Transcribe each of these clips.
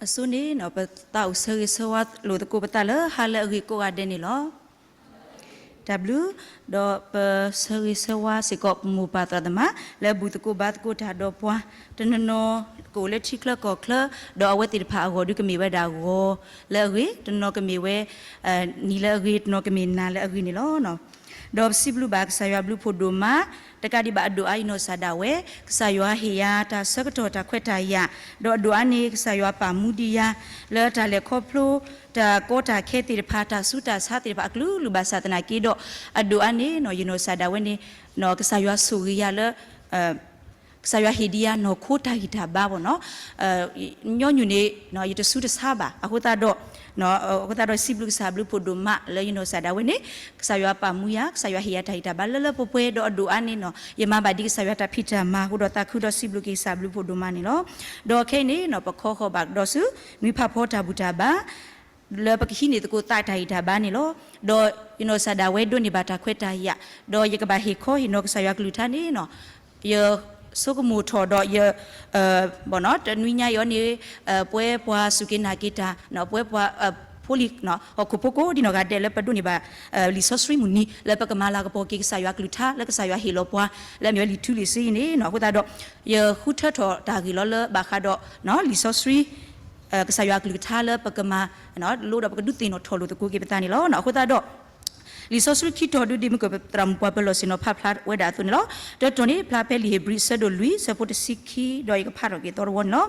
အဆိန့ၣ် ပသးအိၣ်ဆၢဂ့ၤဆၢဝါလိာ်သကိးပသးလၢဟါလၢအဂ့ၤကိးဂၤဒဲးန့ၣ်လီၤ. တၢ်ဘျုး, ဒီးပဆၢဂ့ၤဆၢဝါစ့ၢ်ကီးပမိၢ်ပၢ်သရၣ်သမါ လၢဘူၣ်သကိးဘါသကိးတၢ်ဒီးပှၤ, တနီၤနီၤကအိၣ်လၢထံချၢကီၢ်ချၢ, ဒီးအဝဲသ့ၣ်တဖၣ်အဂီၢ်ဒုးကမ့ၢ်ဝဲဒၣ်ဂီၤလၢအဂ့ၤ, တနီၤကမ့ၢ်ဝဲ နံၤလၢအဂ့ၤ, တနီၤကမ့ၢ်နၤလၢအဂ့ၤန့ၣ်လီၤ. ဒီးပစံးဘျုးဘၣ်ကစၢ်ယွၤဘျုးဖှိၣ်ဒိၣ်မး, တကးဒံးဘၣ်အဒိၣ်အါယနီၢ်ကစၢ်ဒၣ်ဝဲ, ကစၢ်ယွၤဟ့ၣ်ယၤတၢ်ဆၢကတီၢ်တၢ်ခွဲးတၢ်ယာ်, ဒီးအဒိၣ်အါန့ၣ် ကစၢ်ယွၤပာ်မူဒံးယၤ လၢတၢ်လဲၤခီဖျိ တၢ်ကီတၢ်ခဲသ့ၣ်တဖၣ် တၢ်ဆူးတၢ်ဆါသ့ၣ်တဖၣ်အကလုာ်ကလုာ်ဘၣ်ဆၣ်သနာ်က့ဒီး အဒိၣ်အါန့ၣ် ယနီၢ်ကစၢ်ဒၣ်ဝဲန့ၣ် ကစၢ်ယွၤဆိၣ်ဂ့ၤယၤလၢ ကစၢ်ယွၤဟ့ၣ်ဒံးယၤနီၢ်ခိတၢ်ဂံၢ်တၢ်ဘါဘၣ်နီၤ, ညီနုၢ်န့ၣ် ယတဆူးတဆါဘၣ်, အဃိသတးဒီး အဃိသတးဒီး စံးဘျုးကစၢ်ဘျုးဖှိၣ်ဒိၣ်မးလၢယနီၢ်ကစၢ်ဒၣ်ဝဲန့ၣ် ကစၢ်ယွၤပာ်မူယၤ, ကစၢ်ယွၤဟ့ၣ်ယၤတၢ်ဂံၢ်တၢ်ဘါလၢလၢပှဲၤပှဲၤ, ဒီးအဒိၣ်အါန့ၣ်နီၤ ယမၤဘၣ်ဒ်ကစၢ်ယွၤတၢ်ဖံးတၢ်မၤအဃိဒီး သးခုဒီးစံးဘျုးက့ၤကစၢ်ဘျုးဖှိၣ်ဒိၣ်မးန့ၣ်လီၤ. ဒီးခဲအံၤန့ၣ်နီၤ ပခီဃီၤဘၣ်ကဒီးဆူ နွံဖးဖီတၢ်ဘူၣ်တၢ်ဘါ လၢပကဟံးန့ၢ်သကိးသးတၢ်ဂံၢ်တၢ်ဘါန့ၣ်လီၤ. ဒီးယနီၢ်ကစၢ်ဒၣ်ဝဲဒိးန့ၢ်ဘၣ်တၢ်ခွဲးတၢ်ယာ်, ဒီးယကဘၣ်ဟ့ၣ်ခီဟ့ၣ်နီၤကစၢ်ယွၤကလုၢ်ကထါန့ၣ်နီၤ, ယဆိကမိၣ်ထီၣ်ဒီးယ တနွံညါအံၤအီၤန့ၣ် ပဝဲပှၤစူၢ်က့ၤနာ်က့ၤတၢ် ပဝဲပှၤ ဖိလံၤ ဟီၣ်ခိၣ်ဖိကိးဒံနီၢ်ဂၤဒဲးလၢပဒိးန့ၢ်ဘၣ် လံာ်စီဆှံမုၢ်နံၤ လၢပကမၤလၤကပီၤက့ၤကစၢ်ယွၤကလုၢ်ကထါ လၢကစၢ်ယွၤဟ့ၣ်လီၤပှၤ လၢအမ့ၢ်ဝဲလံာ်ထူလံာ်စ့အံၤန့ၣ်နီၤ, အဃိသတးဒီး ယဃုထၢထီၣ်တၢ်ဂ့ၢ်လီၤလၢဘၣ်ဃးဒီး လံာ်စီဆှံ ကစၢ်ယွၤကလုၢ်ကထါလၢပကမၤလိဒီးပကဒုးသ့ၣ်နီၣ်ထီၣ်လိာ်သကိးက့ၤပသးန့ၣ်လီၤ. အဃိသတးဒီး လံာ်စီဆှံခံတီၤဒုးဒ်မ့ၢ်ကပသရၣ်မုၣ်ပှၤပၢၤလီၢ်ဆ့ၣ်နီၤဖးဖျါဝဲဒၣ်အသိးန့ၣ်လီၤ. တၢတီၤန့ၣ် ဖျါဖဲလံာ်ဧ့ၤဘြံၤအဆၢဒိၣ်လွံၢ် ဆၢဖိတဆံခံ ဒီးယကဖးထီၣ်က့ၤသီတဝီန့ၣ်လီၤ.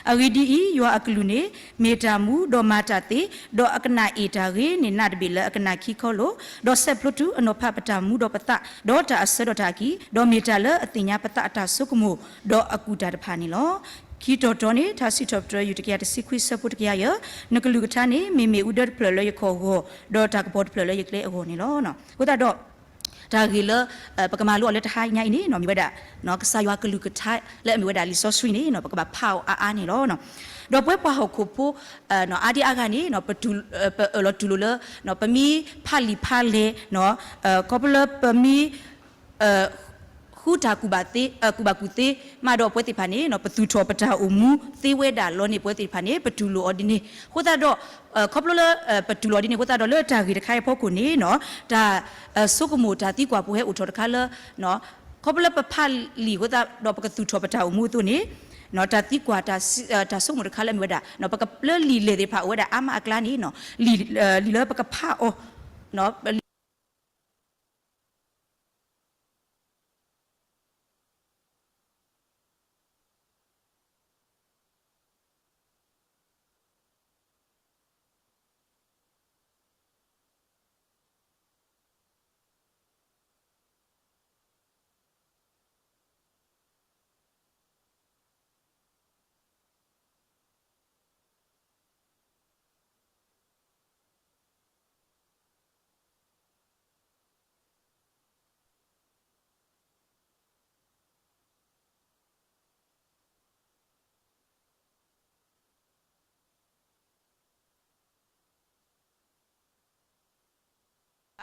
အဂ့ၢ်ဒ်အံၤ, ယွၤအကလုၢ်န့ၣ် မ့ၢ်တၢ်မူဒီးမၤတၢ်သ့, ဒီးအကနၣ်အ့ၣ်တၢ်ဂ့ၤန့ၢ်နးတဘ့ၣ်လၢအကနၣ်ခံခီလိာ်, ဒီးဆဲးဖျိတုၤအနီၤဖးပတၢ်မူဒီးပသး, ဒီးတၢ်အဆၢဒီးတၢ်အကံၢ်, ဒီးမ့ၢ်တၢ်လၢအသ့ၣ်ညါပသးအတၢ်ဆိကမိၣ်, ဒီးအကူၣ်တၢ်တဖၣ်န့ၣ်လီၤ. ခံတီၤတီၤန့ၣ် ထါစံးထီၣ်ပတြၢၤယုၢ်တကယၤတဆံခွံဆၢဖိတကယၤယဲၢ်, နကလုၢ်ကထါန့ၣ် မ့မ့ၢ်အူဒၢတဖျၢၣ်လၢယခီၣ်အဂီၢ်, ဒီးတၢ်ကပီၤတဖျၢၣ်လၢယကျဲအဂီၢ်န့ၣ်လီၤ. အဃိသတးဒီး တၢ်ဂ့ၢ်လၢ ပကမၤလိအီၤလၢတဟါညါအံၤန့ၣ်နီၤ မ့ၢ်ဝဲဒၣ် ကစၢ်ယွၤကလုၢ်ကထါလၢအမ့ၢ်ဝဲဒၣ်လံာ်စီဆှံန့ၣ်နီၤ ပကဘၣ်ဖးအီၤအါအါန့ၣ်လီၤ. ဒီးပဝဲပှၤဟီၣ်ခိၣ်ဖိ အါဒံအါဂၤန့ၣ်နီၤ ပအၢၣ်လီၤတူၢ်လိာ်လၢ ပမ့ၢ်ဖးလံာ်ဖးလဲၢ် ခီဖျိလၢပမ့ၢ် ဃုတၢ်ကူၣ်ဘၣ်ကူၣ်သ့ မးဒီးပဝဲသ့ၣ်တဖၣ်န့ၣ်နီၤ ပသူၣ်ထီၣ်ပတၢ်အိၣ်မူသ့ဝဲဒၣ်လီၤန့ၢ်ပဝဲသ့ၣ်တဖၣ်န့ၣ် ပတူၢ်လိာ်အီၤဒ်န့ၣ်. အဃိသတးဒီး ခီဖျိလၢ ပတူၢ်လိာ်အီၤဒ်န့ၣ်အဃိသတးဒီး လၢတၢ်ဂ့ၢ်တခါအံၤအဖီခိၣ်န့ၣ်နီၤ တၢ် ဆိကမိၣ်တၢ်သံကွၢ်ဖိဟဲအိၣ်ထီၣ်တခါလၢ ခီဖျိလၢပဖးလံာ်အဃိသတးဒီး ပကသူၣ်ထီၣ်ပတၢ်အိၣ်မူအသိးန့ၣ် တၢ်သံကွၢ် တၢ်ဆိကမိၣ်တခါလၢအမ့ၢ်ဝဲဒၣ် လံာ်လဲၢ်သ့ၣ်တဖၣ်အိၣ်ဝဲဒၣ်အါမးအကျါန့ၣ်နီၤ လံာ်လၢပကဖးအီၤ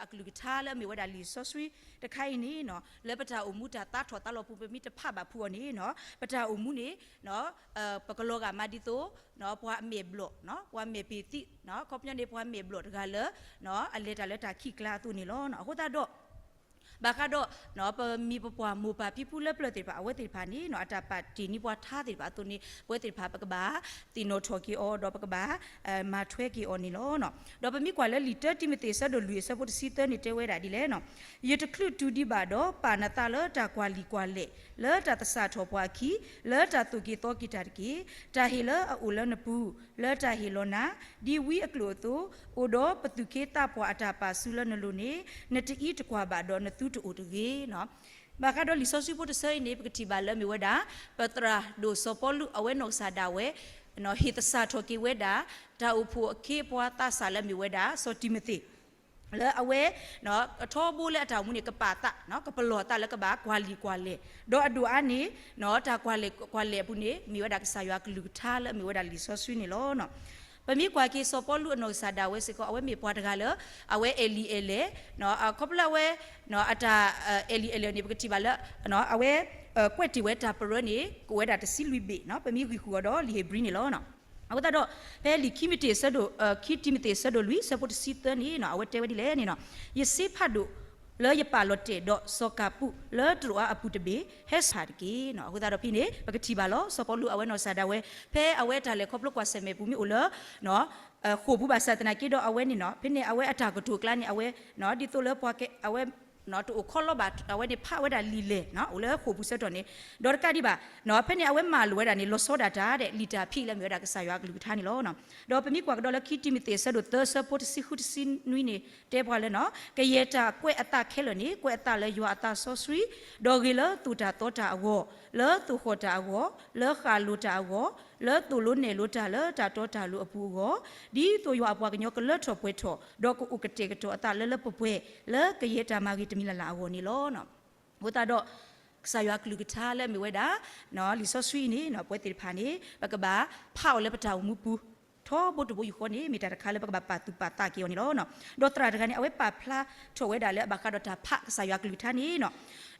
အကလုၢ်ကထါလၢအမ့ၢ်ဝဲဒၣ်လံာ်စီဆှံတခါအံၤန့ၣ်နီၤ လၢပတၢ်အိၣ်မူတၢ်သးထီၣ်သးလီၤပူၤ ပမ့ၢ်တဖးဘၣ်ဖုးအီၤန့ၣ်နီၤ ပတၢ်အိၣ်မူန့ၣ် ပကလီၤဂာ်မးဒ်သိး ပှၤအမဲာ်ဘျီၣ် ပှၤမဲာ်ပ့ၤသံ ခီပညီန့ၣ် ပှၤမဲာ်ဘျီၣ်တဂၤလၢ အလဲၤတၢ်လၢတၢ်ခံးကျါအသိးန့ၣ်လီၤ. အဃိသတးဒီး ဘၣ်ဃးဒီး ပမ့ၢ်ပပှၤမိၢ်ပၢ်ဖံဖုလၢပျၢၤသ့ၣ်တဖၣ် အဝဲသ့ၣ်တဖၣ်န့ၣ် အတၢ်ပာ်တ့ၢ်န့ၢ်ပှၤထါသ့ၣ်တဖၣ်အသိးန့ၣ် ပဝဲသ့ၣ်တဖၣ်ပကဘၣ်သ့ၣ်နီၣ်ထီၣ်က့ၤအီၤ ဒီးပကဘၣ် မၤထွဲက့ၤအီၤန့ၣ်လီၤ. ဒီးပမ့ၢ်ကွၢ်လၢလံာ်တၢတံၤမသ့း အဆၢဒိၣ်လွံၢ် အဆၢဖိတဆံသၢန့ၣ်တဲဝဲဒၣ်ဒ်လဲၣ်, ယတချုးတုၤဒံးဘၣ်ဒီး ပာ်နသးလၢတၢ်ကွၢ်လံာ်ကွၢ်လဲၢ် လၢတၢ်သဆၣ်ထီၣ်ပှၤအခံ လၢတၢ်သိၣ်က့ၤသီက့ၤတၢ်တက့ၢ်. တၢ်ဟ့ၣ်လၢအအိၣ်လၢနပူၤ လၢတၢ်ဟ့ၣ်လီၤနၤ ဒ်ဝံအကျိာ်အသိး အိၣ်ဒီးပသူၣ်က့သးပှၢ်အတၢ်ပာ်စုလၢနလိၤန့ၣ် နတအံၤတကွၢ်ဘၣ်ဒီးနသုတအိၣ်တဂ့ၤ. ဘၣ်ဃးဒီးလံာ်စီဆှံဖိတဆၢအံၤန့ၣ် ပကထံၣ်ဘၣ်လၢအမ့ၢ်ဝဲဒၣ် ပသရၣ်ဒိၣ်စီၤပီလူး အဝဲနီၢ်ကစၢ်ဒၣ်ဝဲ ဟ့ၣ်သဆၣ်ထီၣ်က့ၤဝဲဒၣ် တၢ်အိၣ်ဖှိၣ်အခ့အပှၤသးစၢ်လၢအမ့ၢ်ဝဲဒၣ် စီၤတံၤမသ့း လၢအဝဲ ထီဘိလၢအတၢ်အိၣ်မူန့ၣ် ကပာ်သး ကပလီၢ်သးလၢကဘၣ်ကွၢ်လံာ်ကွၢ်လဲၢ် ဒီးအဒိၣ်အါန့ၣ် တၢ်ကွၢ်လံာ်ကွၢ်လဲၢ်အပူၤန့ၣ် မ့ၢ်ဝဲဒၣ်ကစၢ်ယွၤကလုၢ်ကထါလၢအမ့ၢ်ဝဲဒၣ်လံာ်စီဆှံန့ၣ်လီၤ. ပမ့ၢ်ကွၢ်က့ၤစီၤပီလူးအနီၢ်ကစၢ်ဒၣ်ဝဲစ့ၢ်ကီး အဝဲမ့ၢ်ပှၤတဂၤလၢ အဝဲအဲၣ်လံာ်အဲၣ်လဲၢ် ခီဖျိလၢအဝဲ အတၢ်အဲၣ်လံာ်အဲၣ်လဲၢ်န့ၣ် ပကထံၣ်ဘၣ်လၢ အဝဲ ကွဲးတ့ၢ်ဝဲတၢ်ပရၢန့ၣ် ကအိၣ်ဝဲဒၣ်တဆံလွံၢ်ဘ့ၣ် ပမ့ၢ်ဂံၢ်ဃုာ်အီၤဒီးလံာ်ဧ့ၤဘြံၤန့ၣ်လီၤ. အဃိသတးဒီး ဖဲလံာ်ခံမသ့းဆၢဒိၣ် ခံတံၤမသ့းဆၢဒိၣ်လွံၢ် ဆၢဖိတဆံသၢန့ၣ် အဝဲတဲဝဲဒ်လဲၣ်န့ၣ်နီၤ, ယစ့ဖးဒိၣ်လၢယပာ်လီၤတဲာ်ဒီးစီၤကၤပူး လၢတရူးအါအပူၤတဘ့ၣ် ဟဲစ့ဖးတက့ၢ်နီၤ. အဃိသတးဒီးဖဲန့ၣ် ပကထံၣ်ဘၣ်လီၤ စီၤပီလူးအဝဲနီၢ်ကစၢ်ဒၣ်ဝဲ ဖဲအဝဲတၢ်လဲၤခီဖျိကွၢ်ဆၢၣ်မဲာ်ပူၤမ့ၢ်အိၣ်လၢ ဃိာ်ပူၤဘၣ်ဆၣ်သနာ်က့ဒီးအဝဲန့ၣ်နီၤ ဖဲန့ၣ်အဝဲအတၢ်ကတိၤအကျါန့ၣ် အဝဲ ဒ်သိးလၢပှၤကဲ အဝဲ တအိၣ်ခီလီဘၣ် အဝဲန့ၣ်ဖးဝဲဒၣ်လံာ်လဲၢ် အိၣ်လၢဃိာ်ပူၤဆၢကတီၢ်န့ၣ် ဒီးတကးဒံးဘၣ် ဖဲန့ၣ်အဝဲမၤလိာ်ဝဲဒၣ်န့ၣ် လီၤဆီဒၣ်တၢ်ဒဲး လံာ်တၢ်ဖံးလၢအမ့ၢ်ဝဲဒၣ်ကစၢ်ယွၤအကလုၢ်ကထါန့ၣ်လီၤ. ဒီးပမ့ၢ်ကွၢ်ကဒီးလၢခံတံၤမသ့းဆၢဒိၣ်သၢဆၢဖိတဆံဃုတဆံနွံန့ၣ် တဲပှၤလၢနီၤ ကယဲၢ်တၢ်ကွဲးအသးခဲလၢာ်န့ၣ် ကွဲးအသးလၢယွၤအသးစီဆှံ ဒီးဂ့ၤလၢသိၣ်တၢ်သီတၢ်အဂီၢ်, လၢသိၣ်ဃီၣ်တၢ်အဂီၢ်, လၢဃၣ်လိၤတၢ်အဂီၢ်, လၢသိၣ်လိနဲၣ်လိတၢ်လၢတၢ်တီတၢ်လိၤအပူၤအဂီၢ်, ဒ်သိးယွၤအပှၤကညီကလၢထီၣ်ပှဲၤထီၣ် ဒီးကအိၣ်ကတဲာ်ကတီၤအသးလၢလၢပှဲၤပှဲၤ လၢကယဲၢ်တၢ်မၤဂ့ၤတမံၤလၢ်လၢ်အဂီၢ်န့ၣ်လီၤ. အဃိသတးဒီး ကစၢ်ယွၤကလုၢ်ကထါလၢအမ့ၢ်ဝဲဒၣ် လံာ်စီဆှံအံၤန့ၣ် ပဝဲသ့ၣ်တဖၣ်န့ၣ် ပကဘၣ်ဖးအီၤလၢပတၢ်အိၣ်မူပူၤ ထီဘိတဘိယူၢ်ဃီန့ၣ် မ့ၢ်တၢ်တခါလၢပကဘၣ်ပာ်သူၣ်ပာ်သးက့ၤအီၤန့ၣ်လီၤ. ဒီးသရၣ်တဂၤန့ၣ် အဝဲပာ်ဖျါထီၣ်ဝဲဒၣ်လၢအဘၣ်ဃးဒီးတၢ်ဖးကစၢ်ယွၤကလုၢ်ကထါန့ၣ်နီၤ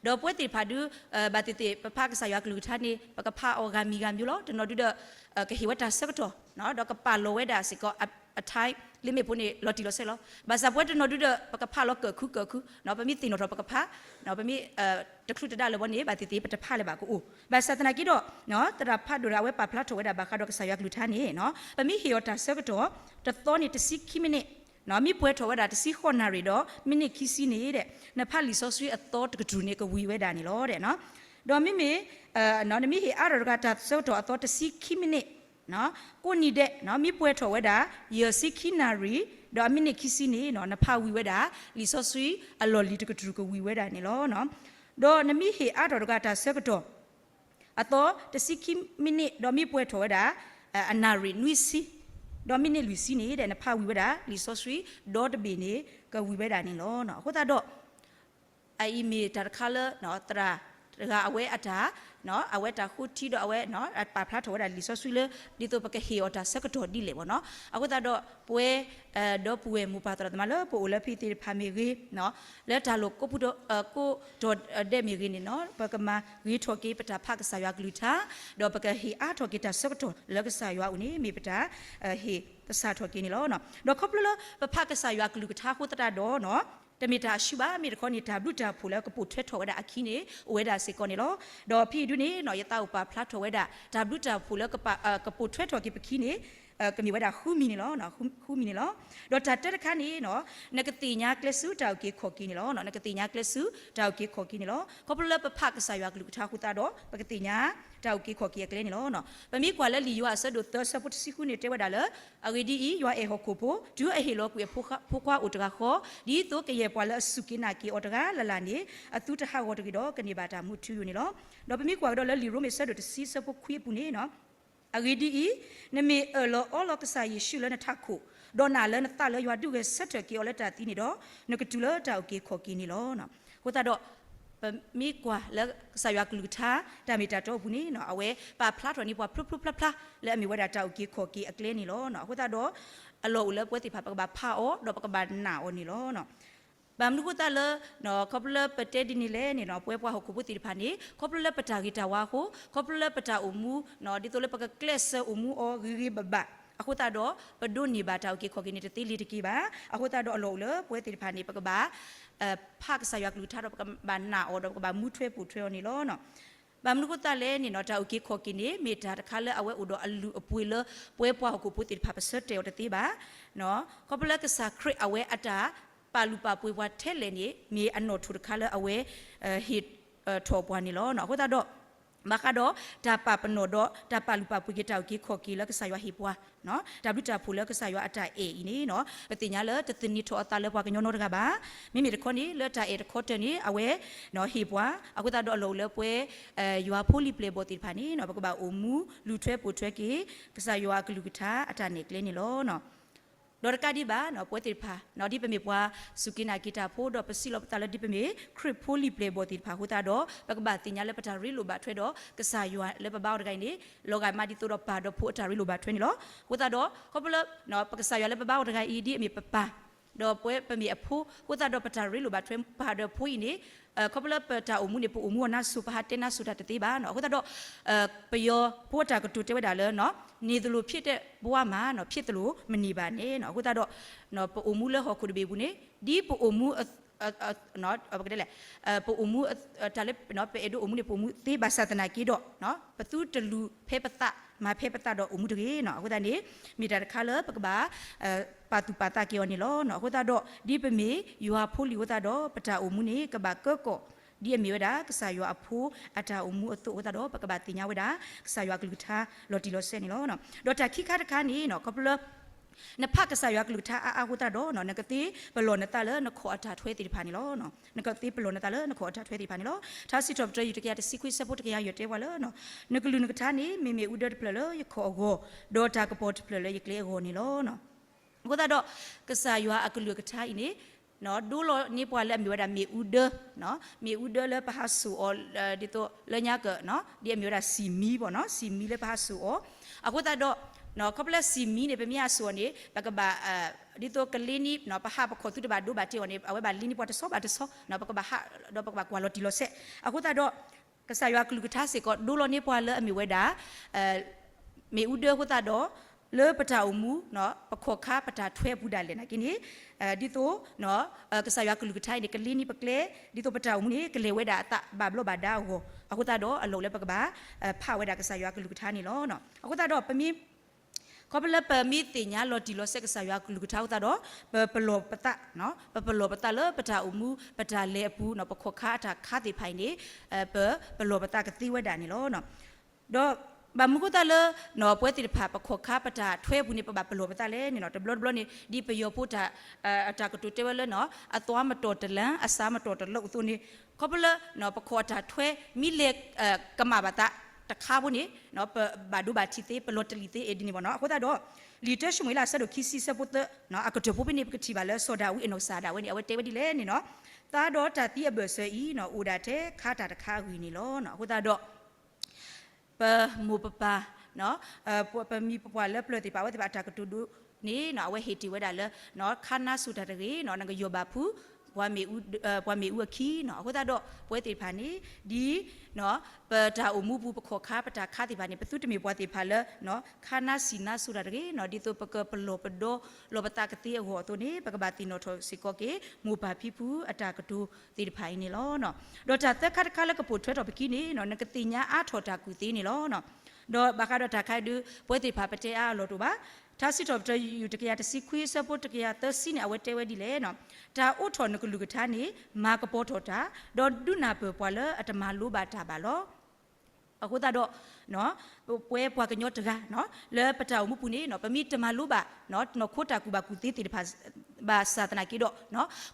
ဒီးပဝဲသ့ၣ်တဖၣ်ဒုး ဘၣ်သ့ၣ်သ့ၣ် ပဖးကစၢ်ယွၤကလုၢ်ကထါန့ၣ် ပကဖးအီၤဂၤမံၤဂၤမံၤလီၤ. တနီၤဒုးဒီး ကဟ့ၣ်ဝဲတၢ်ဆၢကတီၢ် ဒီးကပာ်လီၤဝဲဒၣ်စ့ၢ်ကီး အ time limit ဖိန့ၣ် လီၤတံၢ်လီၤဆဲးလီၤ. ဘၣ်ဆၣ်ပဝဲတနီၤဒုးဒီး ပကဖးလီၤကၢၣ်ခုကၢၣ်ခု ပမ့ၢ်သ့ၣ်နီၣ်ထီၣ်ပကဖး ပမ့ၢ် တချုးတဒါလၢၤဘၣ်န့ၣ် ဘၣ်သ့ၣ်သ့ၣ် ပတဖးလၢၤဘၣ်ကအိၣ်. ဘၣ်ဆၣ်သနာ်က့ဒီး သရၣ်ဖးဒိၣ်ဒီးအဝဲပာ်ဖျါထီၣ်ဝဲဒၣ်ဘၣ်ဃးဒီးကစၢ်ယွၤကလုၢ်ကထါန့ၣ် ပမ့ၢ်ဟ့ၣ်အီၤတၢ်ဆၢကတီၢ် တသီန့ၣ်တဆံခံမံးနံး, မ့ၢ်ပှဲၤထီၣ်ဝဲဒၣ်တဆံဃိးနၣ်ရံၣ်ဒီး မံးနံးခံဆံန့ၣ်ဒီး နဖးလံာ်စီဆှံအသီတကတြူၢ်န့ၣ် ကဝံၤဝဲဒၣ်န့ၣ်လီၤ. ဒီးမ့မ့ၢ် နမ့ၢ်ဟ့ၣ်အါထီၣ်တဂၤတၢ်ဆၢကတီၢ်အသီတဆံခံမံးနံး ကိးနံၤဒဲး မ့ၢ်ပှဲၤထီၣ်ဝဲဒၣ် ယဲၢ်ဆံခံနၣ်ရံၣ် ဒီးအမံးနံးခံဆံန့ၣ် နဖးဝံၤဝဲဒၣ် လံာ်စီဆှံအလီၢ်လံၤတကတြူၢ်ကဝံၤဝဲဒၣ်န့ၣ်လီၤ. ဒီးနမ့ၢ်ဟ့ၣ်အါထီၣ်တဂၤတၢ်ဆၢကတီၢ် အသီတဆံခံမံးနံး ဒီးမ့ၢ်ပှဲၤထီၣ်ဝဲဒၣ် အနၣ်ရံၣ်နွံဆံ ဒီးမံးနံးလွံၢ်ဆံန့ၣ်ဒီး နဖးဝံၤဝဲဒၣ် လံာ်စီဆှံဒီတဘ့ၣ်န့ၣ် ကဝံၤဝဲဒၣ်န့ၣ်လီၤ. အဃိသတးဒီး အအံၤမ့ၢ်တၢ်တခါလၢ သရၣ်တဂၤအဝဲအတၢ် အဝဲတၢ်ဃိထံဒီးအဝဲ ပာ်ဖျါထီၣ်ဝဲဒၣ်လံာ်စီဆှံလၢ ဒ်သိးပကဟ့ၣ်အီၤတၢ်ဆၢကတီၢ်ဒ်လဲၣ်ဘၣ်နီၤ. အဃိသတးဒီး ပဝဲ ဒီပုၢ်ဝဲၢ်မိၢ်ပၢ်သရၣ်သမါလၢပအိၣ်လၢဖဲသ့ၣ်တဖၣ်မ့ၢ်ဂ့ၤ လၢတၢ်လိၣ်ကိးပူၤ ကိးတီၤဒဲးမ့ၢ်ဂ့ၤန့ၣ်နီၤ ပကမၤဂ့ၤထီၣ်က့ၤပတၢ်ဖးကစၢ်ယွၤကလုၢ်ကထါ ဒီးပကဟ့ၣ်အါထီၣ်က့ၤတၢ်ဆၢကတီၢ်လၢကစၢ်ယွၤအအိၣ်န့ၣ် မ့ၢ်ပတၢ် ဟ့ၣ်သဆၣ်ထီၣ်က့ၤန့ၣ်လီၤ. ဒီးခီဖျိလၢပဖးကစၢ်ယွၤကလုၢ်ကထါအဃိသတးဒီး တမ့ၢ်တၢ်အဆူၣ်ဘၣ် မ့ၢ်တခီန့ၣ် တၢ်ဘျုးတၢ်ဖှိၣ်လၢကပိာ်ထွဲထီၣ်ဝဲဒၣ်အခံန့ၣ် အိၣ်ဝဲဒၣ်စ့ၢ်ကီးန့ၣ်လီၤ. ဒီးဖဲအံၤဒုန့ၣ် ယသးအိၣ်ပာ်ဖျါထီၣ်ဝဲဒၣ် တၢ်ဘျုးတၢ်ဖှိၣ်လၢ ကပိာ်ထွဲထီၣ်က့ၤပခံန့ၣ် ကမ့ၢ်ဝဲဒၣ်ဃုမံၤန့ၣ်လီၤ. ဃုမံၤန့ၣ်လီၤ. ဒီးတၢ်တၢတခါန့ၣ် နကသ့ၣ်ညါကျဲဆူတၢ်အုၣ်က့ၤခီၣ်က့ၤန့ၣ်လီၤ. နကသ့ၣ်ညါကျဲဆူတၢ်အုၣ်က့ၤခီၣ်က့ၤန့ၣ်လီၤ. ခီဖျိလၢပဖးကစၢ်ယွၤကလုၢ်ကထါအဃိသတးဒီး ပကသ့ၣ်ညါတၢ်အုၣ်က့ၤခီၣ်က့ၤအကျဲန့ၣ်လီၤ. ပမ့ၢ်ကွၢ်လၢလံာ်ယိၤဟၣ်အဆၢဒိၣ်သၢဆၢဖိတဆံဃုန့ၣ် တဲဝဲဒၣ်လၢ အဂ့ၢ်ဒ်အံၤ, ယွၤအဲၣ်ဟီၣ်ခိၣ်ဖိ, တုၤအဟ့ၣ်လီၤကွံာ်အဖိခွါအိၣ်တဂၤဃီ, ဒ်သိးကယဲၢ်ပှၤလၢအစူၢ်က့ၤနာ်က့ၤအီၤတဂၤလၢ်လၢ်န့ၣ် အသုတဟးဂီၤတဂ့ၤဒီး ကန့ၢ်ဘၣ်တၢ်မူထူယိာ်န့ၣ်လီၤ. ဒီးပမ့ၢ်ကွၢ်ကဒီးလၢလံာ်ရိမ့ၤအဆၢဒိၣ်တဆံအဆၢဖိခွံအပူၤန့ၣ် အဂ့ၢ်ဒ်အံၤ, နမ့ၢ်အၢၣ်လီၤအီလီၤကစၢ်ယ့ၣ်ၡူးလၢနထးခိၣ်, ဒီးနာ်လၢနသးလၢယွၤဒုးဂဲၤဆၢထၢၣ်က့ၤအီၤလၢတၢ်သံန့ၣ်ဒီး, နကတုၤလၢတၢ်အုၣ်က့ၤခီၣ်က့ၤန့ၣ်လီၤ. အဃိသတးဒီး ပမ့ၢ်ကွၢ်လၢကစၢ်ယွၤကလုၢ်ကထါ တၢ်မ့ၢ်တၢ်တီအပူၤန့ၣ် အဝဲပာ်ဖျါထီၣ်န့ၢ်ပှၤဖျိဖျိဖျါဖျါ လၢအမ့ၢ်ဝဲဒၣ်တၢ်အုၣ်က့ၤခီၣ်က့ၤအကျဲန့ၣ်လီၤ. အဃိသတးဒီး အလီၢ်အိၣ်လၢပဝဲသ့ၣ်တဖၣ် ပကဘၣ်ဖးအီၤ ဒီးပကဘၣ်နာ်အီၤန့ၣ်လီၤ. ဘၣ်မနုၤအဃိသတးလၢ ခီဖျိလၢပတဲဒ်န့ၣ်လဲၣ်န့ၣ် ပဝဲပှၤဟီၣ်ခိၣ်ဖိသ့ၣ်တဖၣ်န့ၣ် ခီဖျိလၢပတၢ်ဂ့ၤတၢ်ဝါအဃိ, ခီဖျိလၢပတၢ်အိၣ်မူ ဒ်သိးလၢပကကျဲးစၢးအိၣ်မူအီၤဂ့ၤဂ့ၤဘၣ်ဘၣ် အဃိသတးဒီး ပဒိးန့ၢ်ဘၣ်တၢ်အုၣ်က့ၤခီၣ်က့ၤန့ၣ် တသ့လၢၤတက့ၢ်ဘၣ်. အဃိသတးဒီးအလီၢ်အိၣ်လၢ ပဝဲသ့ၣ်တဖၣ်န့ၣ် ပကဘၣ် ဖးကစၢ်ယွၤကလုၢ်ကထါဒီး ပကဘၣ်နာ်အီၤဒီး ပကဘၣ်မူထွဲပိာ်ထွဲအီၤန့ၣ်လီၤ. ဘၣ်မနုၤအဃိသတးလဲၣ်န့ၣ် တၢ်အုၣ်က့ၤခီၣ်က့ၤန့ၣ် မ့ၢ်တၢ်တခါလၢအဝဲအိၣ်ဒီးအလုၢ်အပှ့ၤလၢ ပဝဲပှၤဟီၣ်ခိၣ်ဖိသ့ၣ်တဖၣ် ပဆၢတဲာ်အီၤတသ့ဘၣ်. ခီဖျိလၢကစၢ်ခရံာ်အဝဲအတၢ်ပာ်လုၢ်ပာ်ပှ့ၤပှၤထဲလဲၣ်န့ၣ် မ့ၢ်အနီၣ်ထိၣ်တခါလၢအဝဲ ဟ့ၣ်ထီၣ်ပှၤန့ၣ်လီၤ. အဃိသတးဒီး ဘၣ်ဃးဒီးတၢ်ပာ်ပနီၣ်ဒီး တၢ်ပာ်လုၢ်ပာ်ပှ့ၤက့ၤတၢ်အုၣ်က့ၤခီၣ်က့ၤလၢကစၢ်ယွၤဟ့ၣ်ပှၤ တၢ်ဘျုးတၢ်ဖှိၣ်လၢကစၢ်ယွၤအတၢ်အဲၣ်အံၤန့ၣ် ပသ့ၣ်ညါလၢတသန့ၤထီၣ်အသးလၢပှၤကညီနီတဂၤဘၣ်. မ့မ့ၢ်တခီန့ၣ် လၢတၢ်အဲၣ်တခီတၢၢ်န့ၣ် အဝဲဟ့ၣ်ပှၤ အဃိသတးဒီးအလီၢ်အိၣ်လၢပဝဲ ယွၤဖိလံၤပျဲၢ်ဘီၣ်သ့ၣ်တဖၣ်န့ၣ် ပကဘၣ်အိၣ်မူ လုၢ်ထွဲပိာ်ထွဲက့ၤ ကစၢ်ယွၤအကလုၢ်ကထါအတၢ်နဲၣ်ကျဲန့ၣ်လီၤ. ဒီးတကးဒံးဘၣ် ပဝဲသ့ၣ်တဖၣ် ဒ်ပမ့ၢ်ပှၤစူၢ်က့ၤနာ်က့ၤတၢ်ဖိ ဒီးပစံးလီၤပသးလၢဒ်ပမ့ၢ်ခရံာ်ဖိလံၤပျဲၢ်ဘီၣ်သ့ၣ်တဖၣ်အဃိသတးဒီး ပကဘၣ်သ့ၣ်ညါလၢပတၢ်ရ့လိာ်ဘၣ်ထွဲဒီး ကစၢ်ယွၤလၢပဘါအီၤတဂၤအံၤန့ၣ် လီၤဂာ်မးဒ်သိးဒီးပၢ်ဒီးဖိအတၢ်ရ့လိာ်ဘၣ်ထွဲန့ၣ်လီၤ. အဃိသတးဒီး ခီဖျိလၢ ပကစၢ်ယွၤလၢပဘါအီၤတဂၤအံၤ ဒ်အမ့ၢ်ပပၢ် ဒီးပဝဲပမ့ၢ်အဖိ အဃိသတးဒီးပတၢ်ရ့လိာ်ဘၣ်ထွဲပာ်ဒီးဖိအံၤန့ၣ် ခီဖျိလၢပတၢ်အိၣ်မူန့ၣ် ပအိၣ်မူအီၤနါစိၤ ပဟးတဲနါစိၤတၢ်တသ့ဘၣ်နီၤ. အဃိသတးဒီး ပယီၤဖိအတၢ်ကတိၤတဲဝဲဒၣ်လၢ နေသလိုဖြစ်တဲ့ဘဝမှာနော် ဖြစ်သလိုမနေပါနဲ့နော်. အဃိသတးဒီး ပအိၣ်မူလၢဟီၣ်ခိၣ်တဘ့ၣ်အပူၤန့ၣ် ဒ်ပအိၣ်မူ ပကတဲလဲၣ် ပအိၣ်မူ တၢ်လၢ ပအဲၣ်ဒိးအိၣ်မူန့ၣ် ပအိၣ်မူသ့ဘၣ်ဆၣ်သနာ်က့ဒီး ပသုတလူၤဖဲပသး မၤဖဲပသးဒီးအိၣ်မူတဂ့ၤနီၤ. အဃိသတးန့ၣ် မ့ၢ်တၢ်တခါလၢပကဘၣ် ပာ်သူၣ်ပာ်သးက့ၤအီၤန့ၣ်လီၤ. အဃိသတးဒီး ဒ်ပမ့ၢ်ယွၤအဖိလံအဃိသတးဒီး ပတၢ်အိၣ်မူန့ၣ် ကဘၣ်ကၢကီၢ် ဒ်အမ့ၢ်ဝဲဒၣ် ကစၢ်ယွၤအဖိအတၢ်အိၣ်မူအသိးအဃိသတးဒီး ပကဘၣ်သ့ၣ်ညါဝဲဒၣ် ကစၢ်ယွၤအကလုၢ်ကထါလီၤတံၢ်လီၤဆဲးန့ၣ်လီၤ. ဒီးတၢ်ခံခါတခါန့ၣ် ခီဖျိလၢ နဖးကစၢ်ယွၤကလုၢ်ကထါအါအါအဃိသတးဒီး နကသ့ပလီၢ်နသးလၢနခီၣ်အတၢ်ထွဲသ့ၣ်တဖၣ်န့ၣ်လီၤ. နကသ့ပလီၢ်နသးလၢနခီၣ်အတၢ်ထွဲသ့ၣ်တဖၣ်န့ၣ်လီၤ. ထါစံးထီၣ်ပတြၢၤ ယူၢ်တကယၤတဆံခွံ ဆၢဖိတကယၤယဲၢ်တဲပှၤလၢ နကလုၢ်နကထါန့ၣ် မ့မ့ၢ်အူဒၢတဖျၢၣ်လၢယခီၣ်အဂီၢ်, ဒီးတၢ်ကပီၤတဖျၢၣ်လၢယကျဲအဂီၢ်န့ၣ်လီၤ. အဃိသတးဒီး ကစၢ်ယွၤအကလုၢ်ကထါအံၤန့ၣ် ဒိလီၤန့ၢ်ပှၤလၢအမ့ၢ်ဝဲဒၣ်မ့ၣ်အူဒၢ, မ့ၣ်အူဒၢလၢပဟးစိာ်အီၤ ဒ်သိးလၢညါက ဒ်အမ့ၢ်ဝဲဒၣ်စံၣ်မံပီၤနီၤ, စံၣ်မံလၢပဟးစိာ်အီၤ, အဃိသတးဒီး ခီဖျိလၢစံၣ်မံန့ၣ် ပမ့ၢ်ဟးစိာ်အီၤန့ၣ် ပကဘၣ် ဒ်သိးကလ့န့ၢ် ပဟးပခီၣ်သုတဘၣ်ဒိဘၣ်ထံးအီၤန့ၣ် အဝဲဘၣ်လ့န့ၢ်ပှၤတဆီဘၣ်တဆီ, ပကဘၣ်ဟး ဒီးပကဘၣ်ကွၢ်လီၤတံၢ်လီၤဆဲး, အဃိသတးဒီး ကစၢ်ယွၤကလုၢ်ကထါစ့ၢ်ကီး ဒိလီၤန့ၢ်ပှၤလၢအမ့ၢ်ဝဲဒၣ် မ့ၣ်အူဒၢအဃိသတးဒီး လၢပတၢ်အိၣ်မူ ပခီၣ်ခါပတၢ်ထွဲအပူၤဒၣ်လဲာ်နာ်က့န့ၣ် ဒ်သိး ကစၢ်ယွၤကလုၢ်ကထါအံၤန့ၣ် ကလ့န့ၢ်ပကျဲ ဒ်သိးပတၢ်အိၣ်မူန့ၣ် ကလဲၤဝဲဒၣ်အသးဘၣ်ဘျီးဘၣ်ဒါအဂီၢ် အဃိသတးဒီးအလီၢ်လၢပကဘၣ် ဖးဝဲဒၣ်ကစၢ်ယွၤကလုၢ်ကထါန့ၣ်လီၤ. အဃိသတးဒီးပမ့ၢ် ခီဖျိလၢပမ့ၢ်သ့ၣ်ညါလီၤတံၢ်လီၤဆဲးကစၢ်ယွၤကလုၢ်ကထါအဃိသတးဒီး ပပလီၢ်ပသး ပပလီၢ်ပသးလၢပတၢ်အိၣ်မူ ပတၢ်လဲၤအပူၤ ပခီၣ်ခါအတၢ်ခါသ့ၣ်တဖၣ်အံၤန့ၣ် ပပလီၢ်ပသးကသ့ဝဲဒၣ်န့ၣ်လီၤ. ဒီးဘၣ်မနုၤအဃိသတးလၢ ပဝဲသ့ၣ်တဖၣ် ပခီၣ်ခါပတၢ်ထွဲအပူၤန့ၣ် ပဘၣ်ပလီၢ်ပသးလဲၣ်န့ၣ်လီၤ. တဘျီတဘျီန့ၣ် ဒ်ပယီၤဖိတၢ် အတၢ်ကတိၤတဲဝဲလၢ အသွမ်းမတီၤတလမ်း အဆံမတီၤတလီၢ်အသိးန့ၣ် ခီဖျိလၢ ပခီၣ်အတၢ်ထွဲ မ့ၢ်လဲၤကမၣ်ဘၣ်သးတခါဖိန့ၣ် ပဘၣ်ဒိဘၣ်ထံးသ့ ပလီၤတလံာ်သ့ ဒ်န့ၣ်ဘၣ်နီၤ. အဃိသတးဒီး လံာ်တၢၡမူၤအ့လး အဆၢဒိၣ်ခံဆံ ဆၢဖိသၢ အကတၢၢ်ဖိဖဲန့ၣ် ပကထံၣ်ဘၣ်လၢစီၤဒၤဝံးအနီၢ်ကစၢ်ဒၣ်ဝဲန့ၣ် အဝဲတဲဝဲဒ်လဲၣ်န့ၣ်နီၤ, သးဒီးတၢ်သံအဘၢၣ်စၢၤအံၤ အိၣ်ဒၣ်ထဲခါတၢ်တခါအဂ့ၢ်န့ၣ်လီၤ. အဃိသတးဒီး ပမိၢ်ပပၢ် ပမံၤပပှၢ်လၢပျၢၤသ့ၣ်တဖၣ် အဝဲသ့ၣ်တဖၣ်အတၢ်ကတိၤဒိန့ၣ် အဝဲဟ့ၣ်တ့ၢ်ဝဲဒၣ်လၢ ခါနါစိၤတၢ်တဂ့ၤ နကယီၢ်ဘၣ်ဖု ပှၤမ့ၣ်အူအခံနီၤ. အဃိသတးဒီး ပဝဲသ့ၣ်တဖၣ်န့ၣ် ဒ် ပတၢ်အိၣ်မူပူၤ ပခီၣ်ခါပတၢ်ခါသ့ၣ်တဖၣ်န့ၣ် ပသုတမ့ၢ်ပှၤသ့ၣ်တဖၣ်လၢ ခါနါစံၣ်နါစိၤတၢ်တဂ့ၤနီၤ, ဒ်သိးပကပလီၢ်ပဒီလီၤပသးကသ့အဂီၢ်အသိးန့ၣ် ပကဘၣ်သ့ၣ်နီၣ်ထီၣ်စ့ၢ်ကီးက့ၤ မိၢ်ပၢ်ဖံဖုအတၢ်ကတိၤသ့ၣ်တဖၣ်အံၤန့ၣ်လီၤ. ဒီးတၢ်သၢခါတခါလၢကပိာ်ထွဲထီၣ်ပခံန့ၣ် နကသ့ၣ်ညါအါထီၣ်တၢ်ကူၣ်သ့န့ၣ်လီၤ. ဒီးဘၣ်ဃးဒီးတၢ်ခါဒုး ပဝဲသ့ၣ်တဖၣ်ပတဲအါအလီၢ်တအိၣ်ဘၣ်. ထါစံးထီၣ်ပတြၢၤ ယူၢ်တကယၤတဆံခွံ အဆၢဖိတကယၤသၢဆံန့ၣ် အဝဲတဲဝဲဒ်လဲၣ်, တၢ်အိးထီၣ်နကလုၢ်ကထါန့ၣ် မၤကပီၤထီၣ်တၢ်, ဒီးဒုးနၢ်ပၢၢ်ပှၤလၢအတမၤလိဘၣ်တၢ်ဘၣ်လီၤ. အဃိသတးဒီး ပဝဲပှၤကညီတဂၤ လၢပတၢ်အိၣ်မူပူၤန့ၣ် ပမ့ၢ်တမၤလိဘၣ် နီၢ်ခိတၢ်ကူၣ်ဘၣ်ကူၣ်သ့သ့ၣ်တဖၣ် ဘၣ်ဆၣ်သနာ်က့ဒီး